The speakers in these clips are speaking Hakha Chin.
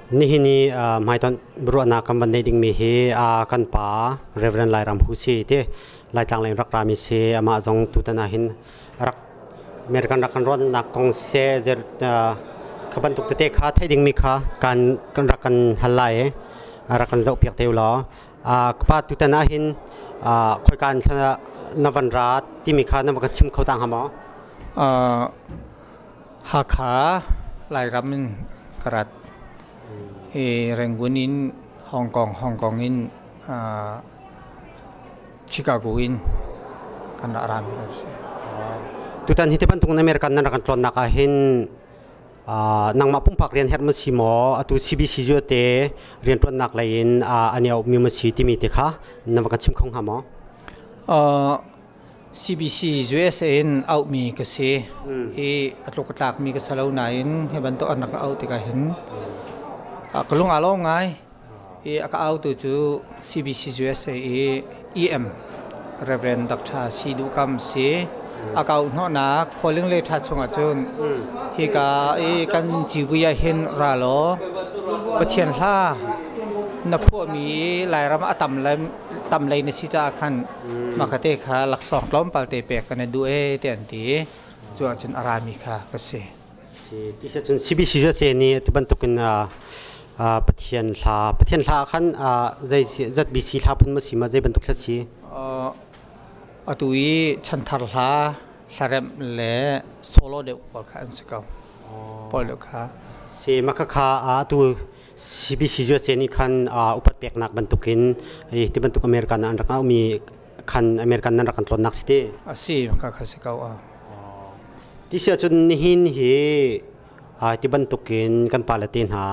Nihin i hmaitonh biaruahnak kan van neih dingmi hi kan pa Reverend Lairam Hu si ti Laitlang lei rak rami si. Amah zong tutan ah hin rak American rak kan ruannak kong seh kha bantuk tete kha theih dingmi kha kan kan rak kan hal lai i rak kan zohpiak te u law. Ka pa, tutan ah hin khoika in na van ra timi kha na va ka chim kho ta hnga maw? Hakha Lairam in ka rat i Rangoon in Hong Kong, Hong Kong in Chicago in kan rak rami kan si. Tutan hi ti bantuk in American nan rak kan tlawnnak ah hin nangmah pumpak rian herh ma si maw, atu CBC cu te rianṭuannak lei in an i auhmi ma si timi te kha na va kan chim kho hnga maw? CBC USA in auhmi ka si i a tluk a tlakmi ka si lo nain hi bantuk an rak ka auh tikah hin ka lung aa lawm ngai i a ka autu cu CBC USA i EM Reverend Dr. Si Duh Kam si. A ka auh hnawhnak calling letter chungah cun hika i kan civui ah hin ra law Pathian hla na phuahmi Lairam a tam tam lei na si caah khan makate kha laksawng tlawmpal te pek kan i duh e te an ti. Cu ahcun a rami kha ka si. Ti se cun CBC USA nih tu bantukin Pathian hla Pathian hla khan zei ZBC hla phun ma si ma, zei bantuk hla si? Atu i chanthar hla, hlaremh le solo deuh pawl kha an si ko pawl deuh kha. Si maka kha atu CBC USA nih khan upat peknak bantukin ti bantuk American an rak mi khan American nan rak kan tlawnnak si ti. A si kha kha si ko a. Ti sia cun nihin hi ti bantukin kan pale te hna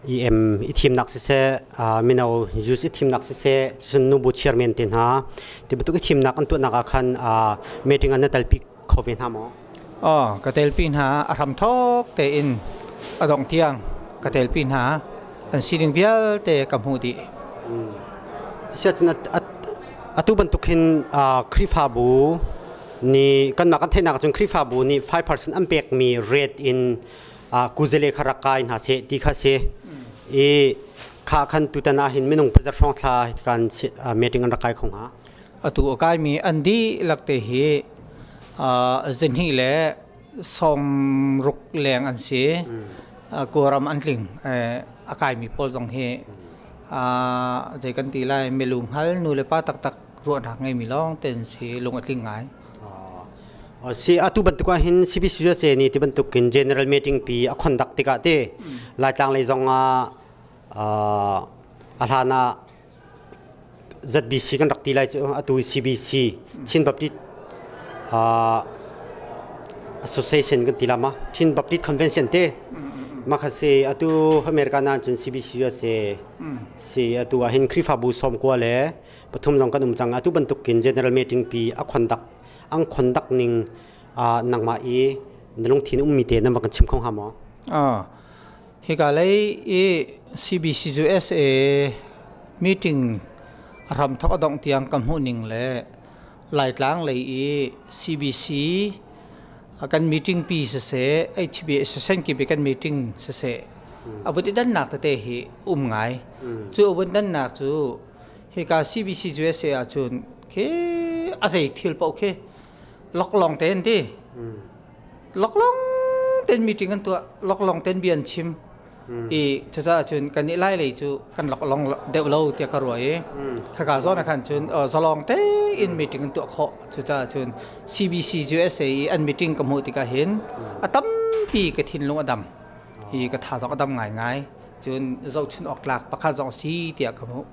EM i thimnak siseh, mino youth i thimnak siseh, cun nubu chairman te hna ti bantuk i thimnak an tuahnak ah khan meeting an na telpi kho ve hna maw? Aw, ka telpi hna. A hram thawk tein a dongh tiang ka telpi hna. An sining vialte ka hmuh dih. Siacun atu bantuk hin Khrihfabu nih kanmah kan theihnak ahcun Khrihfabu nih 5% an pekmi rate in kuzale kha rak kai hna seh ti kha si. I kha khan tutan ah hin minung pazar hrawng thla kan meeting an rak kai kho hnga? Atu a kaimi an dihlak te hi zihnih le 60 leng an si. Kawlram an tling. A kaimi pawl zong hi zei kan ti lai, milu hngal nu le pa taktak ruahnak ngeimi lawng te an si. Lung a tling ngai. Si, atu bantuk ah hin CBC USA nih ti bantukin general meeting pi a conduct tikah te Laitlang lei zong ah a hlan ah ZBC kan rak ti lai cu, atu CBC Chin Baptist Association kan ti la ma, Chin Baptist Convention te ma kha si. Atu America na cun CBC USA si. Atu ah hin Khrihfabu 93 zong kan um cang. Atu bantukin general meeting pi a conduct ang conduct ning nangmah i na lungthin ummi te nan va kan chim kho hnga maw? Hika lei i CBC USA meeting a hramthawk a dongh tiang ka hmuhning le Laitlang lei i CBC kan meeting pi siseh, HBA siseh, kip i kan meeting siseh, a vun i dannak tete hi um ngai. Cu a vun dannak cu hika CBC USA ahcun khi a zei thil paoh khi loklong te an ti. Loklong ten meeting an tuah, loklong ten bia an chim i cucaah cun kan i lai lei cu kan loklong deuh lo tiah ka ruah i khaka zawn ah khan cun zalong tein meeting an tuah khawh. Cucaah cun CBC USA i an meeting ka hmuh tikah hin a tampi ka thinlung a dam i ka thazaang a dam ngaingai. Cun zohchun awk tlak pakhat zong si tiah ka hmuh.